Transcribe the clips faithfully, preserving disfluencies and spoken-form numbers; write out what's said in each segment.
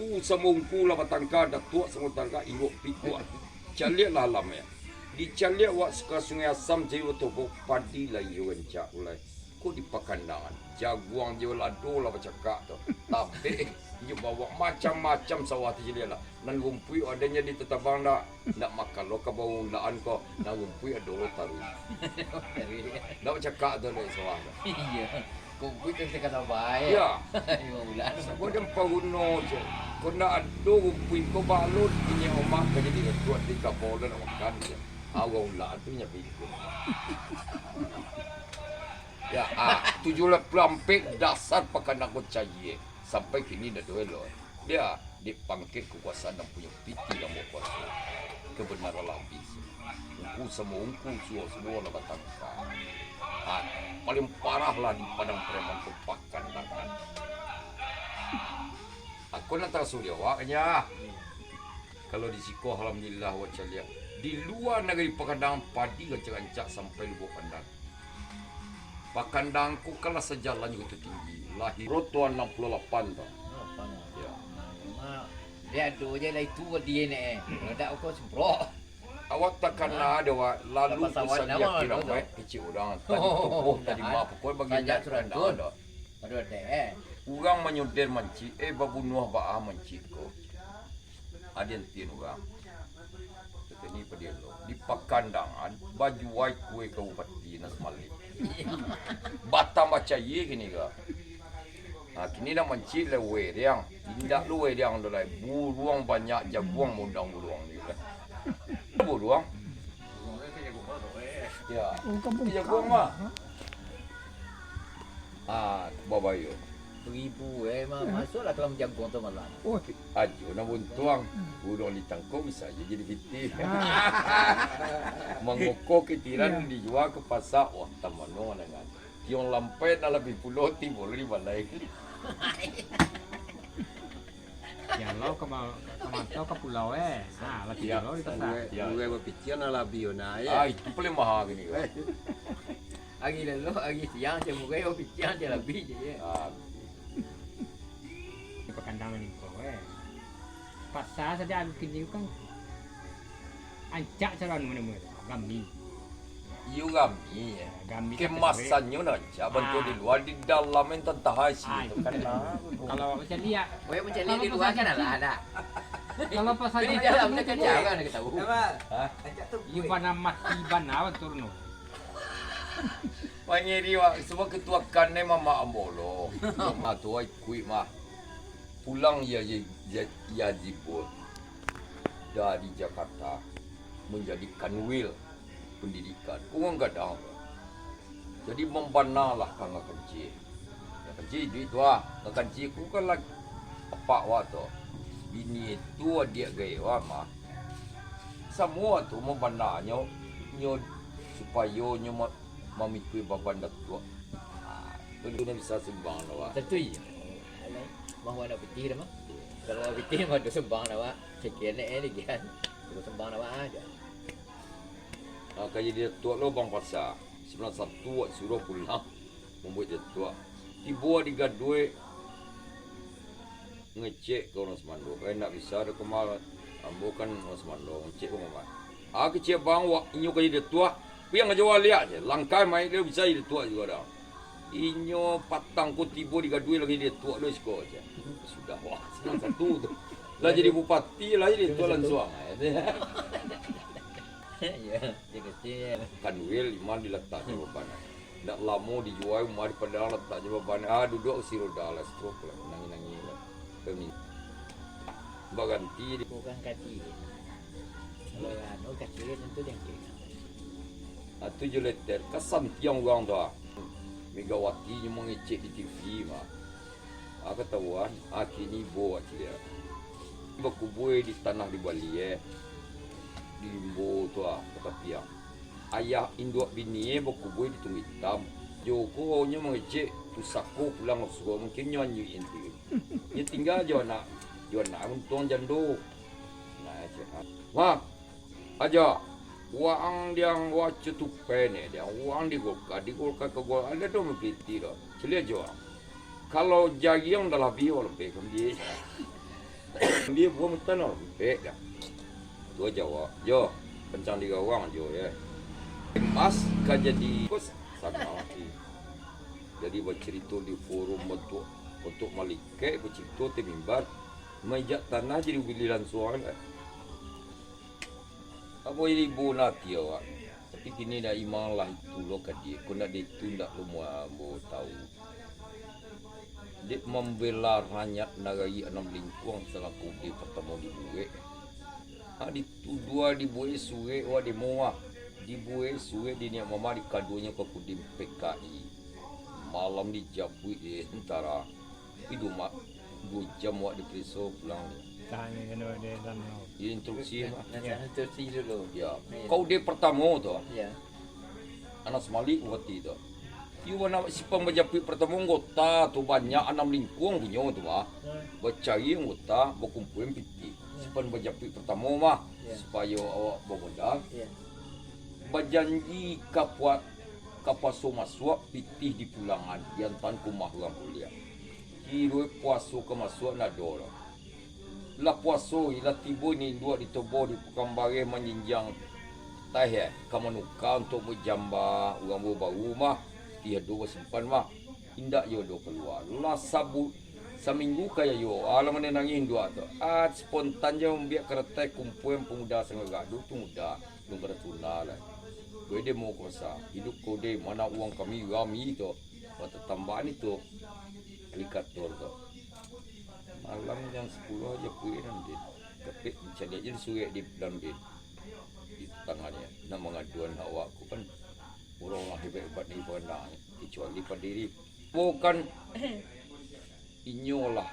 Ungku samo ungku lah batangka, datuak samo tangka, iwak pituak. Caliaklah alam, yo. Dicaliak wak suka Sungai Asam, jadi batobok padi lah iyo rancak ulai. Kok di Pakandangan, jaguang jo lado lah bacakak tu. Tabek, iyo bawak macam-macam sawah tu caliaklah. Nan rumpuik adonyo di tatabang dak, ndak makan lo ka bawah ulaan ko, nan rumpuik ado lo taruih. Ndak bacakak tu dek sawah tu. Iyo. Kumpul tu tengah sabai. Iyo. Lima bulan. Sabo den paruno je. Ko ndak ado rumpuik ko balun inyo omak ka jadi ketua di kapal dan makan je. Awak ulah tu nya bego. Ya, ah, tujuh belas puluh ampek dasar pakan angkot cayie. Sampai kini ndak ado elok. Dia di pangkek kekuasaan dan punyo pitih yang bakuaso. Kebenaran lah habis. Ungku samo ungku, suo-suo lah batangka. Ah, paling parah lah di padang preman tu Pakandangan. Aku nak tahu suruh awak aja. Kalau di siko, alhamdulillah, awak caliak. Di lua nagari Pakandangan padi rancak-rancak sampai Lubuk Pandan. Pakandangan ko kan lah sajalan jo Koto Tinggi. Lahia tahun anam puluah lapan tu. Ya. Dia ado je lah itu dia ni, eh. Kalau dak, kau semprot. Awak takana ado, awak lalu tu saja kira mai kecil urang. Tadi tokoh, tadi mah, pokok bagi sajak ndak Surantun. Ado ado, eh. Urang manyudir mancik, eh, babunuah baa mancik ko. Ado antian urang. Katanya padialo. Di Pakandangan, bajuai kue ka bupati nan samalam. Batambah cayie kini ko. Ha, kini nak mancik lai weriang. Indak lo weriang tu lai. Buruang banyak, jaguang modang buruang ni lai. Buruang. Ya. Jaguang mah. Ah, babayo. Baribu, eh, ma-, masuaklah ka dalam jaguang tu malam. Oh. Ajo nan buntuang, buruang ditangkok bisa ajo jadi pitih. Mangoko kitiran dijua ka pasa, wah, tamano dengan. Tiong lampai nan labiah pulo tibo di balai. Tiang lau ka ma-, ka mantau ka pulau, eh. Ha, lah tibo di pasa. Urang bapikia nan labiah, nah, eh. Ah, itu paling maha kini ko. Ari lalu, ari siang, siang murai, oh, pitiang, siang labiah je, ya. Ah. Di Pakandangan ni ko, eh. Pasa sajo kini kan. Ancak caro anu namo tu, gami. Iyo, gami, eh. Gami kan kemasanyo nan ancak, bantuak di lua, di dalam nan tantah isi tu kan. Kalau awak macam liak. Oh, yang macam liak di lua kan alah, alah. Kalau pasa di dalam tu kan jarang nak tahu. Apa? Ha? Ancak tu. Iyo, bana mati bana turun tu. Pangiri wak, sebab ketua kanai mamak ambo lo. Mamak tu ai kuik mah. Pulang ya, ya, ya, ya jibun dari Jakarta menjadi kanwil pendidikan. Urang gadang tu. Jadi mambanalah ka Ngah Kancik. Ngah Kancik iduik tu ah. Ngah Kancik ku kan lah apak wak tu. Bini tu adiak gaek wak mah. Samo tu mambananyo, nyo supayo nyo ma-, mamikua baban datuak. Ah, tu nyo bisa sumbang lah wak. Tantu iyo. Alah, mah wak nak pitih dah mah. Kalau wak pitih mah tu sumbang lah wak. Sekian eh ni gian. Tu sumbang lah wak aja. Ah, ka jadi datuak lo Bang Pasa. Sambilan satu wak suruah pulang. Mambuek datuak. Tibo di Gaduik, ngecek ka urang sumando. Kai ndak bisa doh, Komal. Ambo kan urang sumando, ngecek ka Komal. Ah, kecek bang, wak, inyo ka jadi datuak. Piang ajo waliak je. Langkai maik dia bisa jadi datuak juo dah. Inyo patang ko tibo di Gaduik lagi jadi datuak doh siko je. Sudah, wah, sambilan satu tu. Lah jadi bupati, lah jadi datuak lansuang. Iyo, jadi kecil. Kanwil, imah dilataknyo baban. Ndak lamo dijua umah di Padang, lataknyo baban. Ah, duduak kursi roda lah, stroke lah, nangih-nangih lah. Kami baganti di. Bukan kaki. Kalau anu, kaki tentu dia kiri. Ah, tu jo leter, kasantiang urang tu ah. Megawati nyo mangecek di T V mah. Ah, katahuan, ah, kini bo, ah, ciliak. Bakubua di tanah di Bali, eh. Di limbo tu, ah, ka tapiang. Ayah induak bini, eh, bakubua di Tunggu Itam. Joko nyo mangecek pusako pulang ka surau, mungkin nyo anyuik enti. Nyo tingga jo anak, jo anak untuang jando. Nah, cek, ah. Mak, Aja, waang diang waco tupai ne, diang waang di Golkar, di Golkar ka Golkar, ado doh mapiti doh. Caliak jo waang. Kalau jariang dah labiah, waang lebih ka dia. Dia buah mutan, oh, lembek dah. Tua jawab, "Yo, kencang di gawang jo, ya." Pas ka jadi, kos sanang ati. Jadi bacarito di forum bantuak, bantuak malikek, bacarito di mimbar, maijak tanah jadi ubili lansuang kan. Apo ibo nati awak. Tapi kini dah imang lah itu lo ka dia. Ko ndak dia itu ndak lo mua ambo tahu. Dek mambela rancak nagari anam lingkuang salako dia partamo dibuek. Ha, dituduah dibuek surek wak demo wak. Dibuek surek di niak mama di kaduonyo ka Kodim P K I. Malam dijapuik di tentara. Iduik mak, duo jam wak dipereso pulang. Tanyo kena di dalam. Iyo, instruksi mah. Nah, instruksi dulu. Ya. Kau dek partamo tu. Ya. Anas Malik waktu tu. Iyo, bana simpang bajapuik partamo anggota tu banyak, anam lingkuang punyo tu mah. Hmm. Bacari anggota, bakumpul pitih. Ya. Simpang bajapuik partamo mah. Ya. Supayo awak bamodal. Ya. Bajanji ka puak, ka puaso masuak pitih dipulangan, diantaan ka umah urang buliah. Kiro puaso ka masuak ndak ado doh. Lah puaso, lah tibo ni induak di toboh di Pakan Bareh manjinjiang taeh, eh, ka manuka untuak bajamba urang baru mah, pitih ado basimpan mah. Indak jo doh kalua. Lah sabu-, saminggu ka iyo, alah manangih induak tu. Ah, spontan jo ambiak karatai kumpul pemuda sangagak, duo pemuda. Nung kada tuna lai. Kode mau kuasa, hidup kode, mana uang kami rami tu. Wah, tatambah ni tu, alikator tu. Malam jam sapuluah aja kuih nan din. Tapi caliak je surek di dalam din. Di tangannya, nak mangaduan awak ku kan. Urang-urang hebat-hebat ni pandang, kecuali padiri. Bukan. Inyolah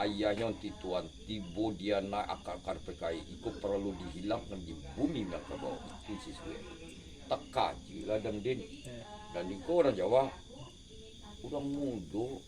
ayahnyo Anti Tuan, tibo di anak akar-akar P K I, iko paralu dihilangkan di bumi Minangkabau, itu si Suek. Takajuiklah Dang Din. Dan iko urang Jawa, urang mudo,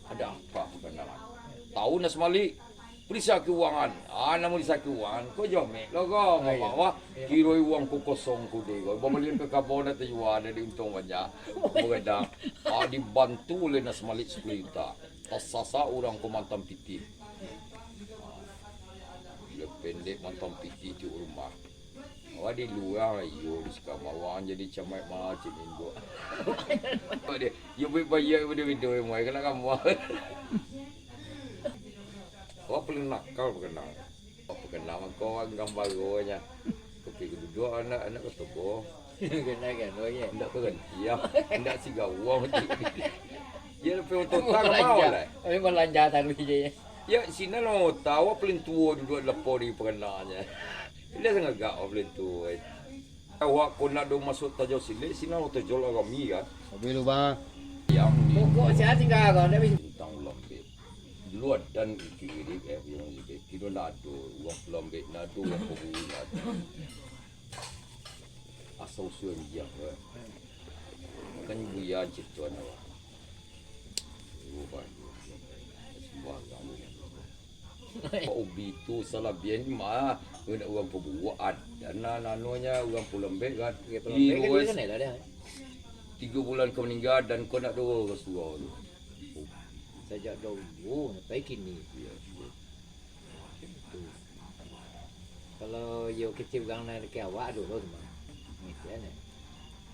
ada apa pagandaran? Tahu Nas Malik, perisa keuangan. Ah, namo perisa keuangan, ko jomek lo ko, ngomong wah, kiroi uang ko kosong ko deh, ko. Babalian ka kabau nak tajua, ada di untuang banyak. Bagadang. Ah, dibantu oleh Nas Malik sapuluah juta. Tasasa urang ko mantan pitih. Bila pendek mantan pitih tiok rumah. Awak di lua, iyo, di sakamar awak jadi camaik macam induak. Awak dia, iyo, buik bayar, iyo, beda-beda, iyo, muai kena kamar. Awak paling nakal paganang. Awak paganang, mangko awak gambar awaknya. Kopi keduduak anak, anak ketobo. Kena kan, oh, iya. Ndak berhenti, ya. Ndak si gawang. Dia lebih otot tak mau lah. Tapi belanja taruh je, ya. Ya, sinan lo tahu paling tua duduak lapor di paganangnyo. Dia sangagak paling tua. Awak ko nak do masuk tajau silik, sinan lo tajau lah rami kan. Habis lu, Bang. Yang ni. Pokok saya tinggal kau, ndak bisa. Tentang lambek. Dulu adan kiri, eh, yang lambek. Kira nak ado, uang lambek nak ado, uang pemburu nak ado. Asal usul anjiang, kan. Kan buya ciptaan awak. Rubah. Sembarang. Pak Ubi tu salah bian ni mah. Kau nak urang paburuak, ada nan nanonyo urang pulambek kan. Okey, pulambek kan. Tigo bulan ka maningga dan kau nak dua ka surau tu. Sajak dahulu sampai kini. Ya. Tu. Kalau iyo kecil urang nan ka awak dulu tu mah. Ngerti kan?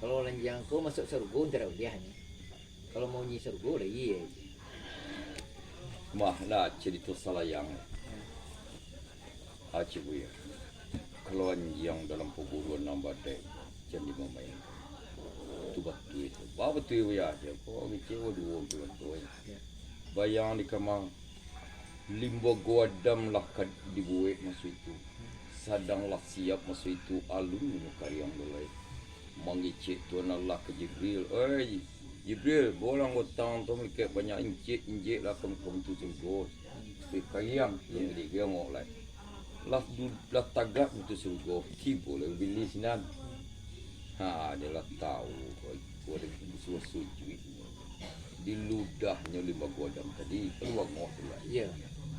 Kalau lanjiang ko masuk sarugo, antara uliahnyo. Kalau mau nyi sarugo, lah iya. Mah lah carito salayang. Aci buya. Kalau anjiang dalam paguruan nan badai, jan dimamainkan. Itu batua itu. Ba batua buya aja. Kau ngecek dua puluh tuan. Bayang di kamar. Limbago Adam lah ka dibuek maso itu. Sadang lah siap maso itu, alun nyo kariang do lai. Mangecek Tuhan Allah ka Jibril, "Oi, Jibril, baolah anggota tu malaikat banyak, injek-injek lah ka pintu surgo." Kariang, alun diangok lai. Lah du-, lah tagak pintu surgo, tibo lai ubili sinan. Ha, dia lah tahu, kau iko ado suruah sujuik. Diludahnyo limbago Adam tadi, kalua angok tu lah. Iya.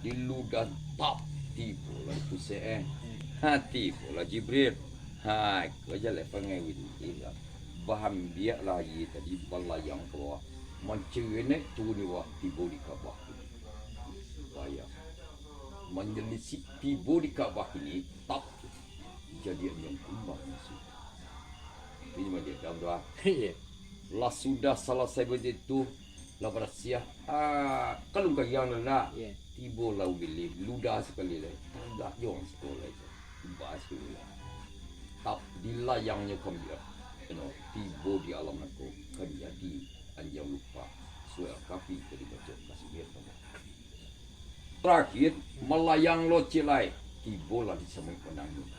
Diludah tap, tibolah pusek, eh. Ha, tibolah Jibril. Ha, iko jaleh pangai wili lah. Bahambiaklah aia tadi balayang ka bawah. Mancerenek turun di bawah, tibo di Ka'bah tu. Bayang. Manyelisik tibo di Ka'bah kini, tap, jadi anjuang kumbang masuak. Ini mah dia, dalam doa. Iya. Lah sudah salasai baitu, lah barasiah, ah, kalun kariang lah nak. Iya. Tibo lah umbilih, ludah sakali lai. Tagak jo urang siko lai tu. Ubah siko lah. Tap, dilayangnyo kambiak. Eno, tibo di alam nangko, kan jadi anjuang lupak. Suwek Al-Kahfi ka dibaco, ka singir tadi. Tarakhir, malayang lo ciek lai. Tibo lah di Samuik Manangih.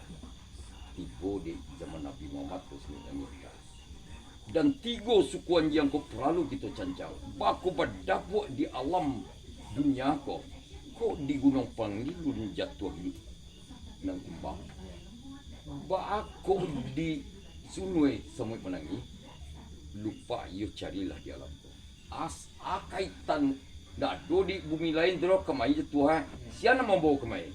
Tibo di zaman Nabi Muhammad tu Samuik Manangih. Dan tigo suku anjuang ko paralu kito cancang. Baa kok badabuak di alam dunia ko, kok di Gunuang Panglilun jatuah nan kumbang. Baa kok di Sungai Samuik Manangih, lupak iyo carilah di alam ko. As-, a kaitan ndak ado di bumi lain tu doh, kamari jatuah, eh. Sia nan mambawo kamari?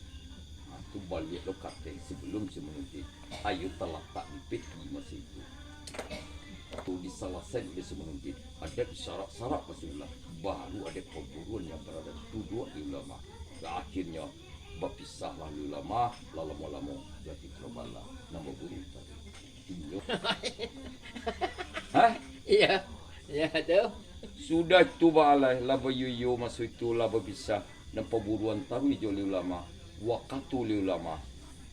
Ha, tu baliak lo ka ateh sabalun Sunan Gunung Titi. Ayo talatak di peti masa itu. Tu disalasaian dek Sunan Gunung Titi. Adaik sarak-sarak Rasulullah. Baru adaik paburuan nan baradat duduak di ulama. Akhirnyo, bapisahlah di ulama, lalamo-lamo, jadi tarabalah. Nan baburu tadi. Iyo. Hah? Iya. Iya, tu. Sudah tu baalai, lah baiyo-iyo maso itu, lah bapisah, nan paburuan taruih jo ulama, wakatu ulama.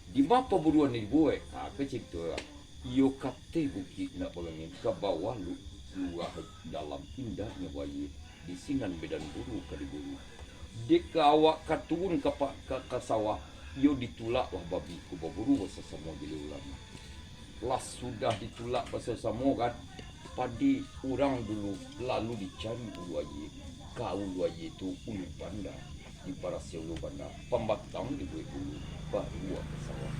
Dima paburuan dibuek? Ha, ka carito lah. Iyo ka ateh bukik ndak barangin, ka bawah lu-, lurah dalam indak nyo baiyo. Di sinan medan buru ka diburu. Dek ka awak ka turun ka pa-, ka, ka sawah, iyo ditulaklah babi ko baburu basasamo jo ulama. Lah sudah ditulak basasamo kan, padi urang dulu lalu dicari ulu aia. Ka ulu aia tu ulu banda, dibarasiah ulu banda, pambatang dibuek bulu, baru ka sawah.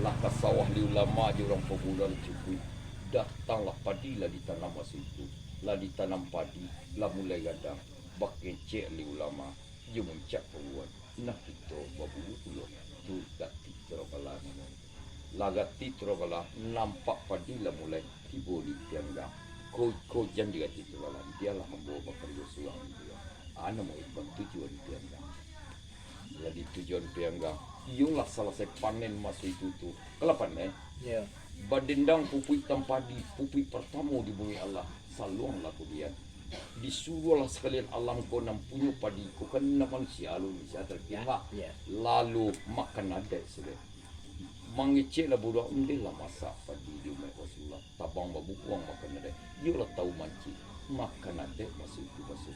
Lah ka sawah dek ulama jo urang paburuan cukuik, datanglah padi lah ditanam maso itu, lah ditanam padi, lah mulai gadang. Bakecek lih ulama, jo muncak paburuan. Nah, kito baburu pulo. Tu gati tarabalah namonyo. Lah gati tarabalah, nampak padi lah mulai tibo di tianggang. Ko, ko jan di gati tarabalah, bialah ambo bakarajo surang di luar. Anu mah ikon tujuan tianggang. Lah di tujuan tianggang, iyolah salasai panen maso itu tu. Kalau panen, Iyo. Badendang pupuik tampadi, pupuik partamo di bumi Allah, saluang lah kudian. Disuruahlah sakalian alam ko nan punyo padi ko, kan nan manusia lalu manusia tarkimah. Ya, ya. Lalu makan adaik sudah. Mangeceklah buruang, ondeh lah masak padi di umaik Rasulullah. Tabang babukuang makan adaik. Iyolah tahu mancik, makan adaik maso itu baso.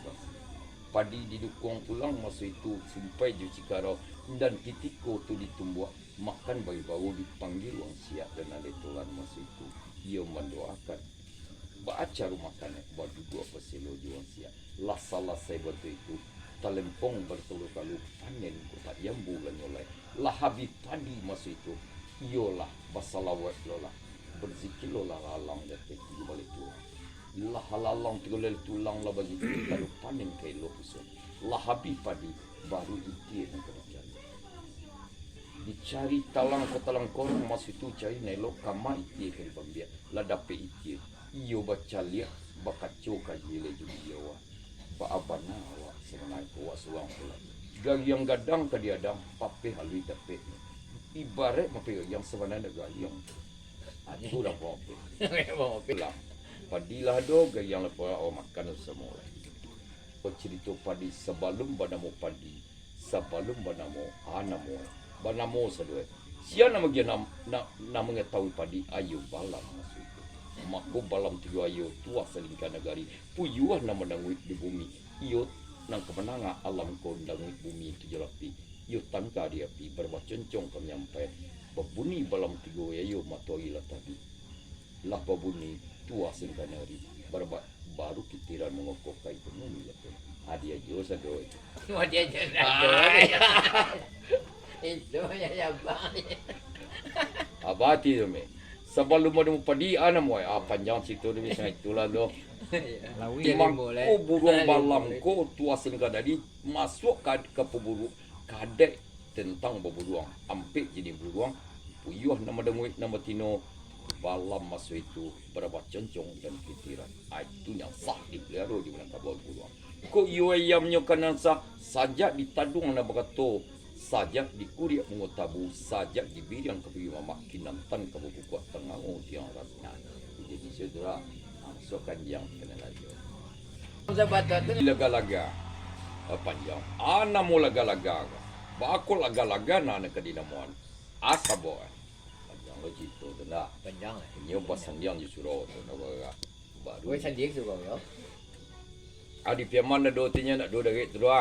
Padi didukuang pulang maso itu, sumpai jo cikarau, dan kitiko tu ditumbuak. Makan baibawo dipanggia urang siak dan alai tulan maso itu, iyo mandoakan. Baa caro makan, baduduak baselo jo urang siak. Lah salasai baitu, talempong batalo-talo, panen ko tak iambo lah nyo lai. Lah habih padi maso itu, iyolah basalawat lo lah, bazikir lo lah lalang di ateh tigo baleh tulang. Lah lalang tigo baleh tulang lah bazikir, lalu panen ka elok isuak. Lah habih padi, baru itie nan ka dicari. Dicari talang ka talang korong, maso itu cari nan elok, kama itie ka dipambiak, lah dapek itie. Iyo bacaliak, bakaco ka jileh jo baliau, ah. Baa bana awak sabananyo ko, awak surang pulo. Gariang gadang ka diadang, papeh aluih dapek. Ibaraik mapeh gariang, sabananyo gariang. Ah, tu lah papeh. Papeh. Lah, padi lah ado, gariang lah pulo, awak makan samo lah. Ko carito padi sabalun banamo padi, sabalun banamo, a namo, banamo sadoe. Sia nan magiah nam-, na-, nan mangatahui padi, ayo balam maso itu. Mako balam tigo ayo, tuah salingka nagari, puyuah nan mandanguik di bumi. Iyo nan ka mananga alam ko, danguik bumi tujuah lapih. Iyo tangka di api, barabaconcong ka manyampai. Babuni balam tigo ayo, matoari lah tabik. Lah babuni, tuah salingka nagari, barabak baru kitiran mangokok ka itu bumi lah tu. Hadiah jo sado itu. Hadiah jo sado. Ai. Itu ya, ya, Bang. Abah ti tu, Mi. Sabalun ado padi, a namo, ah, panjang carito tu, Mi, sangaik itulah tu. Iya. Lawi. Di mangko buruang balam ko, tuah salingka nagari, masuak ka, ka paburu, ka adaik tantang baburuang, ampek jinih buruang, puyuah nan badanguik, nan batino, balam maso itu, barabaconcong dan kitiran. Ah, itu nan sah dipaliaro di Minangkabau buruang. Kok iyo ayamnyo ka nan sah, sajak ditaduang nan bakato, Sajak di kuriak bungo tabu, sajak di biriang ka biri mamak, kinantan ka bakukuak tangah tiang rasnyo. Jadi, saudara, masuakkan yang kena laju. Laga-laga. Ah, panjang. Ah, namo laga-laga. Bako laga-laga nan ka dinamoan. Asabo. Panjang lo carito tu ndak. Panjang lah. Inyo basandiang di surau tu, ndak bagak. Baru. Weh, sandiang surau yo. Ah, di Piaman ado tinyo, ndak do darek tu doh.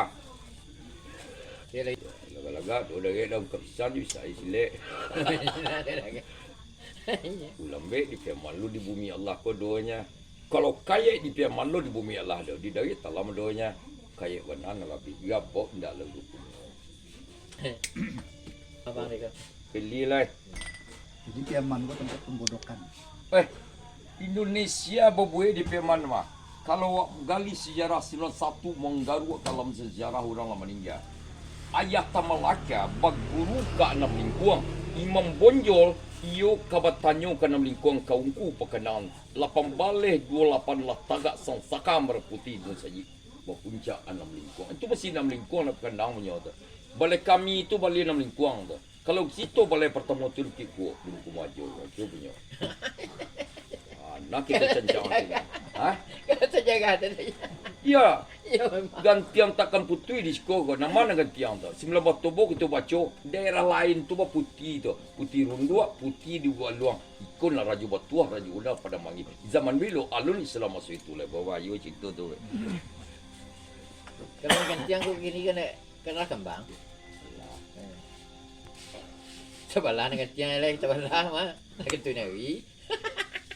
Yo, lai. Laga-laga do darek dah, bukan pisan bisa silek. Ulambek di Piaman lo di bumi Allah ko donyo. Kalau kayek di Piaman lo di bumi Allah do, di darek talam donyo. Kayek bana nan labiah gabok ndak lalu punyo. Abang dek ko. Pilih lah. Jadi Piaman ko tempat penggodokan. Eh, Indonesia babuek di Piaman mah. Kalau awak gali sejarah sembilan satu manggaruak ka alam sejarah urang lah maningga. Ayah Tamalaka baguru ka Anam Lingkuang, Imam Bonjol, iyo ka batanyo ka Anam Lingkuang ka Ungku Pakandangan, lapan baleh duo lapan lah tagak sangsaka maraputih Gunung Sajik, bapuncak Anam Lingkuang. Itu masih Anam Lingkuang lah Pakandang punyo tu. Balai kami tu balai Anam Lingkuang tu. Kalau kito balai partamo tu Bukik Kuok, Bulu Kumajo, itu punyo. Ah, nah kito cancang tu. Hah? Kalau sejarah tu. Iya. Iya, memang. Gantiang takkan putuih di siko ko. Nama nan gantiang tu? Sambilan Batobo kito baco, daerah lain tu baputih tu. Putih Runduak, putih di Waluang. Iko lah Rajo Batuah, Rajo Unda, Padang Manggih. Zaman bilo alun Islam maso itu lai. Babayo carito tu. Kalau gantiang ko kini kan, kan lah kambang. Sabalah nan gantiang lai, sabalah mah. Nak gantiang nari.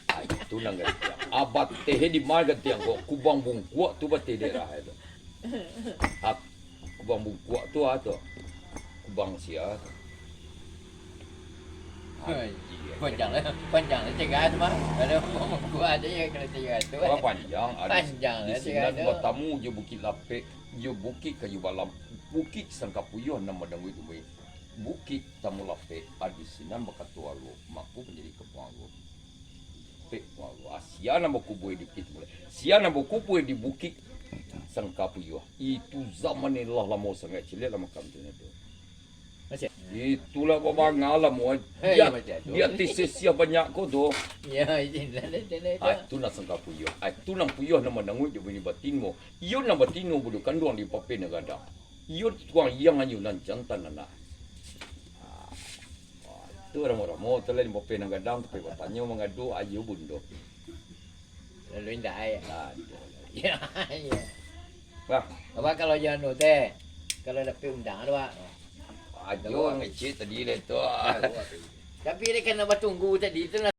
Ah, itu nan gantiang. Ah, bateh di ma gantiang ko? Kubang Bungkuak tu bateh daerah tu. Ah, Kubang Bungkuak tu ah tu. Kubang sia tu. Ah, iya. Panjang lah, panjang lah cegah tu mah. Kalau Kubang Bungkuak aja ya kalau cegah tu. Wah, panjang. Ah, di, panjang di lah sinan cegah tu. Batamu jo Bukik Lapek, jo Bukik Kayu Balam, Bukik Sangkapuyuah nan badanguik-dunguik. Bukik Tamu Lapek, ah, di sinan bakato aruah, mako manjadi kampuang aruah. Pek, wah, wah, sia nan bakubua di Bukik Tamu Lapek. Sia nan bakubua di Bukik Sangkapuyuah. Itu zaman nan lah lamo sangaik, caliak lah makam tu nyo tu. Masih? Itulah babanga lamo. Hei, dia, macam tu. Dia ti sesiah banyak ko tu. Ya, itu lah, itu lah, itu. Ah, itu nan Sangkapuyuah. Ah, itu nan puyuah nan mananguik di bini batino. Iyo nan batino budo kanduang di papeh nan gadang. Iyo tuang yang anyo nan jantan anak. Ah, tu ramo-ramo tu lah di papeh nan gadang, tapi batanyo mangadu ayo bundo. Lalu indak ai. Ah, tu. Ya, ya. Wah. Apa kalau jo anu teh? Kalau dapek undang tu, Pak. Ajo ngecek tadi lah tu. Tapi dia kena batunggu tadi tu lah.